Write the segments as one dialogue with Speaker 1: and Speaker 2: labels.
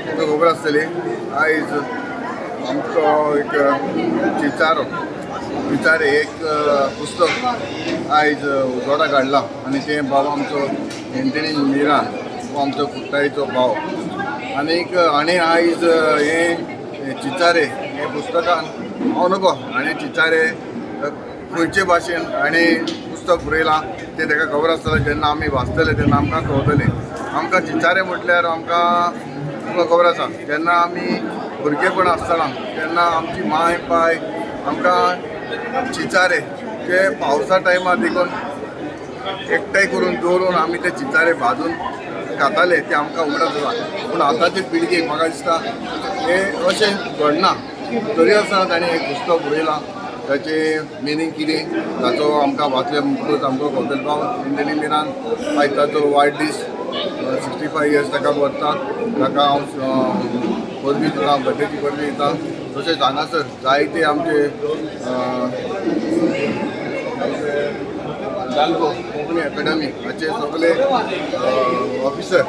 Speaker 1: तुमकां खबर आसतली, आयज आमचो एक चिचारो चिचारे एक पुस्तक आयज उजवाडाक हाडलां आनी तें बाबा आमचो एंथनी मिरा हो आमचो कुट्टायचो भाव. आनीक हाणें आयज हें चिचारे हें पुस्तकान हांव नको हाणें चिचारे खंयचे भाशेन हाणें पुस्तक बरयलां तें ताका खबर आसतलें. जेन्ना आमी वाचतले तेन्ना आमकां कळटलें. आमकां चिचारे म्हटल्यार आमकां तुमकां खबर आसा, जेन्ना आमी भुरगेपण आसतना तेन्ना आमची माय पाय आमकां चिचारे ते पावसा टायमार देखून एकठांय करून दवरून आमी ते चिचारे भाजून खाताले, ते आमकां उगडास आसा. पूण आतांचे पिळगेक म्हाका दिसता हें अशें घडना. तरी आसतना ताणें एक पुस्तक बरयलां, ताचें मिनींग कितें ताचो आमकां वाचले म्हणटकूच आमकां कळटलें. बाब एंथनी मिरान आयज ताचो वाडदीस, 65 इयर्स ताका भरतात. ताका हांव परबीं दिता, बर्थडेची परबीं दिता. तशेंच हांगासर जायते आमचे हिंडाल्को कोंकणी अकाडमी हाचे सगळे ऑफिसर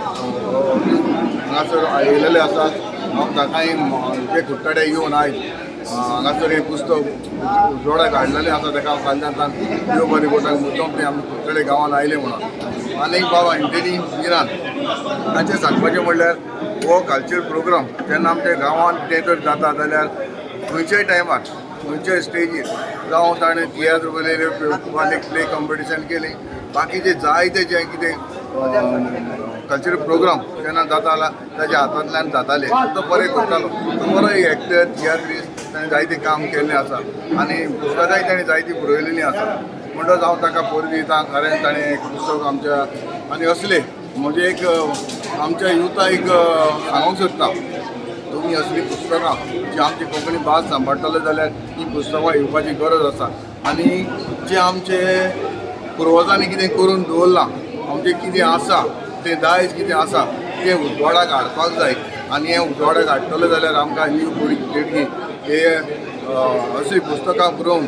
Speaker 1: हांगासर आयिल्ले आसात. हांव ताकाय जे कुट्टाडे येवन आयज हांगासर हें पुस्तक उजवाडाक हाडलेलें आसा, ताका हांव कालच्यान देव बरें करता. मुद्दम ते आमी कुट्टाडे गांवांत आयले म्हणून. आनी एक बाबा एंथनी मिरान ताचें सांगपाचें म्हणल्यार हो कल्चरल प्रोग्राम जेन्ना आमच्या गांवांत कितें तर जाता जाल्यार खंयच्याय टायमार खंयच्याय स्टेजीर जावं ताणें तियात्र बरयले, एक प्ले कॉम्पिटिशन केली, बाकीचे जायते जे कितें कल्चरल प्रोग्राम जेन्ना जाता जाल्यार ताच्या हातांतल्यान जाताले. तो बरें करतालो. तो बरो एक एक्टर, तियात्रिस्ट. ताणें जायतें काम केल्लें आसा आनी पुस्तकांय ताणें जायतीं बरयलेलीं आसा. म्हणटच हांव ताका परबीं दिता, कारण ताणें एक पुस्तक आमच्या आनी असले म्हणजे एक आमच्या युथा एक सांगूंक सोदता, तुमी असलीं पुस्तकां जी आमची कोंकणी भास सांबाळटले जाल्यार ही पुस्तकां येवपाची गरज आसा. आनी जे आमचे पुर्वजांनी कितें करून दवरलां, आमचें कितें आसा तें दायज कितें आसा तें उजवाडाक हाडपाक जाय. आनी हें उजवाडाक हाडटले जाल्यार आमकां ही पिळगी हे असलीं पुस्तकां बरोवन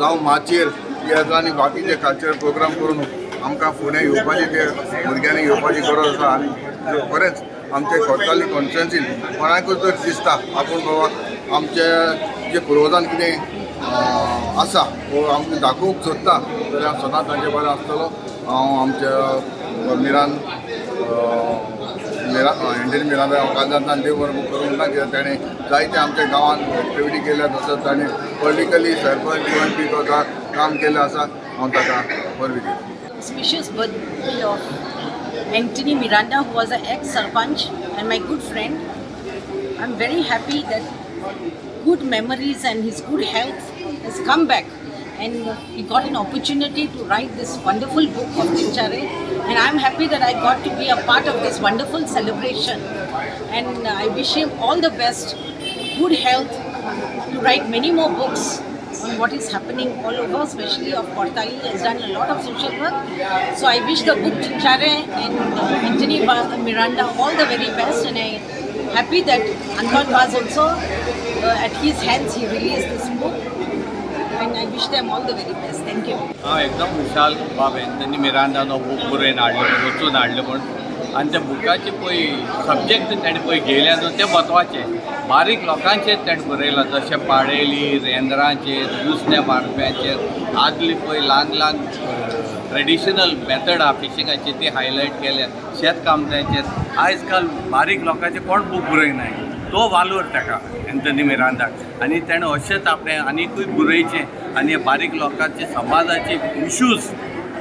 Speaker 1: जावं माचयेर तियात्र आनी बाकीचे कल्चरल प्रोग्राम करून आमकां फुडें येवपाची, ते भुरग्यांनी येवपाची गरज आसा. आनी खरेंच आमचे कोर्ताली कॉन्स्टिट्युएन्सीन कोणाकूच जर दिसता आपूण बाबा आमचे जे पुर्वजान कितें आसा वो आमकां दाखोवंक सोदता जाल्यार हांव सदांच तांचे बरें आसतलो. हांव आमच्या मिरान मिरा एंथनी मिरांदा हांव कालच्यान देव बरें करूंक ना, कित्याक ताणें जायते आमच्या गांवांत एक्टिविटी केल्या. तसोच ताणें पॉलिटिकली सरपंच बिवंच बी तो काम केल्लें आसा. हांव ताका परबीं दितां.
Speaker 2: Auspicious birthday of Anthony Miranda, who was an ex-sarpanch and my good friend. I'm very happy that good memories and his good health has come back and he got an opportunity to write this wonderful book of Chinchare, and I'm happy that I got to be a part of this wonderful celebration, and I wish him all the best, good health, to write many more books on what is happening all over, especially of Cortalim. He has done a lot of social work. So I wish the book Chinchare and Anthony Miranda all the very best, and I happy that Anton was also at his hands he released this book, and I wish them all the very best. Thank you.
Speaker 3: हांव एकदम खुशाल बाब Anthony मिरांदानो book बरोवन हाडलो, वचून हाडलो म्हूण. आनी त्या बुकाचे पळय सब्जेक्ट तेणें पळय घेयल्या न्हू, ते म्हत्वाचे. बारीक लोकांचेर तेणें बरयलां, जशें पाळेली, रेंदरांचेर, नुस्तें मारप्यांचेर, आदली पळय ल्हान ल्हान ट्रेडिशनल मेथड आहा फिशिंगाची, ती हायलायट केल्या, शेतकामत्यांचेर. आयज काल बारीक लोकांचे कोण बूक बरयनाय. तो वालोर ताका एंथनी मिरांदाक. आनी तेणें अशेंच आपणें आनिकूय बरयचें आनी बारीक लोकांचे समाजाचे इशूज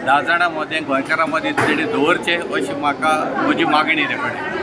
Speaker 3: 10 जाणां मदें, गोंयकारां मदीं तेणें दवरचे, अशी म्हाका म्हजी मागणी ते कडेन.